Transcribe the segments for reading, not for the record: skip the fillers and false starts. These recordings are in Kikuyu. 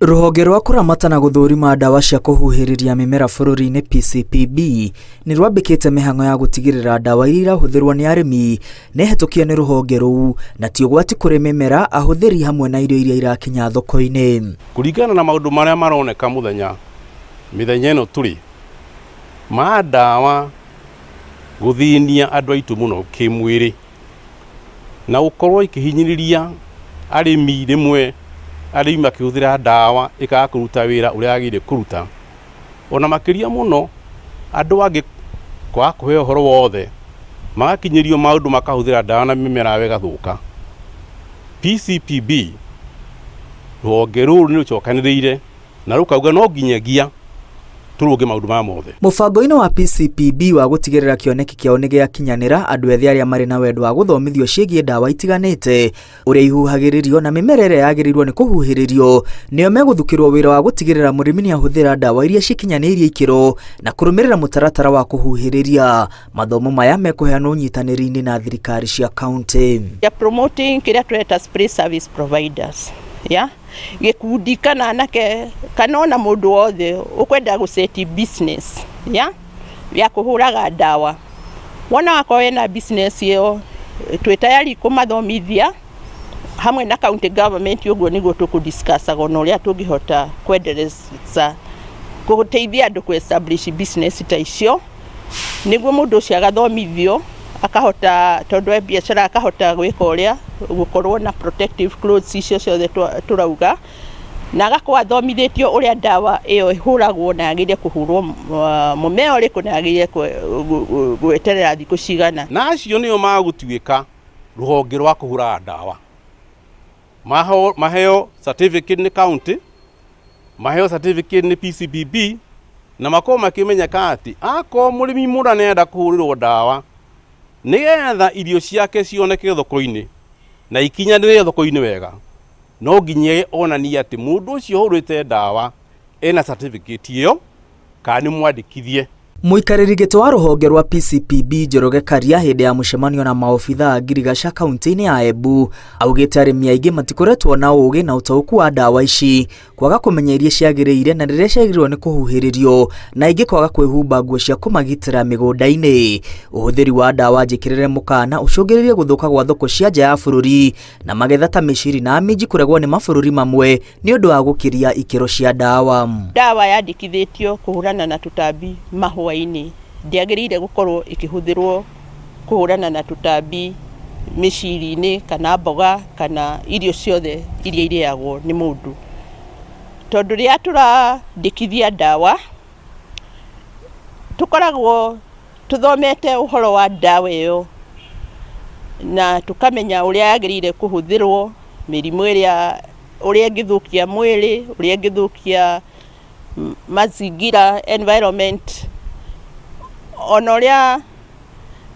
Rũhonge rwa kũramata na gũthũrima ndawa cia kũhuhĩrĩria mĩmera bũrũri-inĩ PCPB nĩ rwambĩkĩte mĩhang'o ya gũtigĩrĩra ndawa iria irahũthĩrwo nĩ arĩmi nĩ hetũkie nĩ rũhonge rũu na ti ũgwati kũrĩ mĩmera, ahũthĩri hamwe na irio iria irakinya thoko-inĩ. Kũringana na maũndũ marĩa maroneka mũthenya mĩthenya ĩno tũrĩ, ma ndawa gũthĩnia andũ aitũ mũno kĩmwĩrĩ na gũkorwo ikĩhinyĩrĩria arĩmi rĩmwe arĩmi makĩhũthĩra ndawa ĩkaga kũruta wĩra ũrĩa yagĩrĩire kũruta. Ona makĩria mũno andũ angĩ kwaga kũheo ũhoro wothe magakinyĩrio maũndũ makahũthĩra ndawa na mĩmera yao ĩgathũka. PCPB rũhonge rũrũ nĩ rũcokanĩrĩire na rũkauga no nginyagia tũrũnge maũndũ maya mothe. Mũbango-inĩ wa PCPB wa gũtigĩrĩra kĩoneki kĩao nĩ gĩakinyanĩra, andũ ethĩ arĩa marĩ na wendo wa gũthomithio ciĩgiĩ ndawa itiganĩte, ũrĩa ihuhagĩrĩrio na mĩmera ĩrĩa yagĩrĩirwo nĩ kũhuhĩrĩrio, nĩo megũthukĩrwo wĩra wa gũtigĩrĩra mũrĩmi nĩ ahũthĩra ndawa iria cikinyanĩirie ikĩro na kũrũmĩrĩra mũtaratara wa kũhuhĩrĩria. Mathomo maya mekũheanwo ũnyitanĩri-inĩ na thirikari cia kauntĩ. We are promoting kĩrĩa tũreta spray service providers, yeah? Gĩkundi kana anake kana ona mũndũ wothe ũkwenda gũseti business ya ya kũhũraga ndawa. Wona wakorwo wĩna business ĩyo, twĩ tayari kũmathomithia hamwe na county government. Ũguo nĩguo tũkũ-discussaga ona ũrĩa tũngĩhota kwendeleza gũteithia andũ kũ establish business ta icio, nĩguo mũndũ ũcio agathomithio akahota, tondũ e biacara, akahota gwĩka ũrĩa gũkorwo na protective clothes icio ciothe tũrauga, na agakorwo athomithĩtio ũrĩa ndawa ĩyo ĩhũragwo na yagĩrĩire kũhũrwo mũmera ũrĩkũ na yagĩrĩire gweterera thikũ cigana. Na acio nĩo magũtuĩka rũhonge rwa kũhũraga ndawa. Maheo certificate nĩ county, maheo certificate nĩ PCPB, na makorwo makĩmenyeka atĩ akorwo mũrĩmi mũna nĩarenda kũhũrĩrwo ndawa nĩgetha irio ciake cioneke thoko-inĩ na ikinyanĩre thoko-inĩ wega, no nginya onanie atĩ mũndũ ũcio ũhũrĩte ndawa ena certificate ĩyo kana nĩ mwandĩkithie. Mũikarĩri gĩtĩ wa rũhonge rwa PCPB Njoroge Karia, hĩndĩ ya mũcemanio na maobithaa a ngirigaca kaunti-inĩ ya Embu, augĩte arĩmi aingĩ matikoretwo na ũgĩ na ũtaũku wa ndawa ici, kwaga kũmenya iria ciagĩrĩire na rĩrĩa ciagĩrĩirwo nĩ kũhuhĩrĩrio, na aingĩ kwaga kwĩhumba nguo cia kũmagitĩra mĩgũnda-inĩ. Ũhũthĩri wa ndawa njĩkĩrĩre mũkana ũcũngĩrĩirie gũthũka gwa thoko cia nja ya bũrũri na magetha ta mĩciri na minji kũregwo nĩ mabũrũri mamwe nĩ ũndũ wa gũkĩria ikĩro cia ndawa. Ndawa yandĩkithĩtio kũhũrana na tũtambi mahũa-inĩ ndĩagĩrĩire gũkorwo ĩkĩhũthĩrwo kũhũrana na tũtambi mĩciri-inĩ kana mboga kana irio ciothe iria irĩagwo nĩ mũndũ, tondũ rĩrĩa tũrandĩkithia ndawa tũkoragwo tũthomete ũhoro wa ndawa ĩyo na tũkamenya ũrĩa yagĩrĩire kũhũthĩrwo, mĩrimũ ĩrĩa, ũrĩa ĩngĩthũkia mwĩrĩ, ũrĩa ĩngĩthũkia mazingira, environment, ona ũrĩa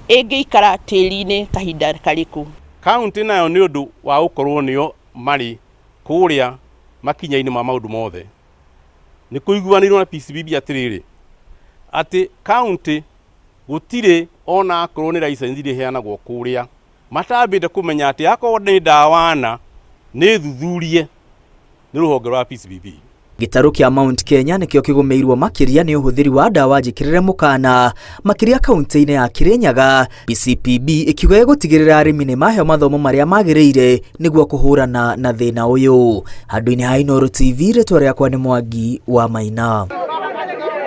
ĩngĩikara tĩri-inĩ kahinda karĩkũ. Kaunti nayo nĩ ũndũ wa gũkorwo nĩo marĩ kũrĩa makinya-inĩ ma maũndũ mothe, nĩ kũiguanĩirwo na PCPB atĩrĩrĩ, atĩ kaunti gũtirĩ ona akorwo nĩ license iria iheanagwo kũrĩa matambĩte kũmenya atĩ akorwo nĩ ndawa na nĩ thuthurie nĩ rũhonge rwa PCPB. Gĩtarũ kĩa Mount Kenya nĩkĩo kĩgũmĩirwo makĩria nĩ ũhũthĩri wa ndawa njĩkĩrĩre mũkana, makĩria kaunti-inĩ ya Kirinyaga, PCPB ĩkiuga ĩgũtigĩrĩra arĩmi nĩ maheo mathomo marĩa magĩrĩire nĩguo kũhũrana na thĩna ũyũ. Handũ-inĩ ha Inooro TV, rĩtwa rĩakwa nĩ Mwangi wa Maina.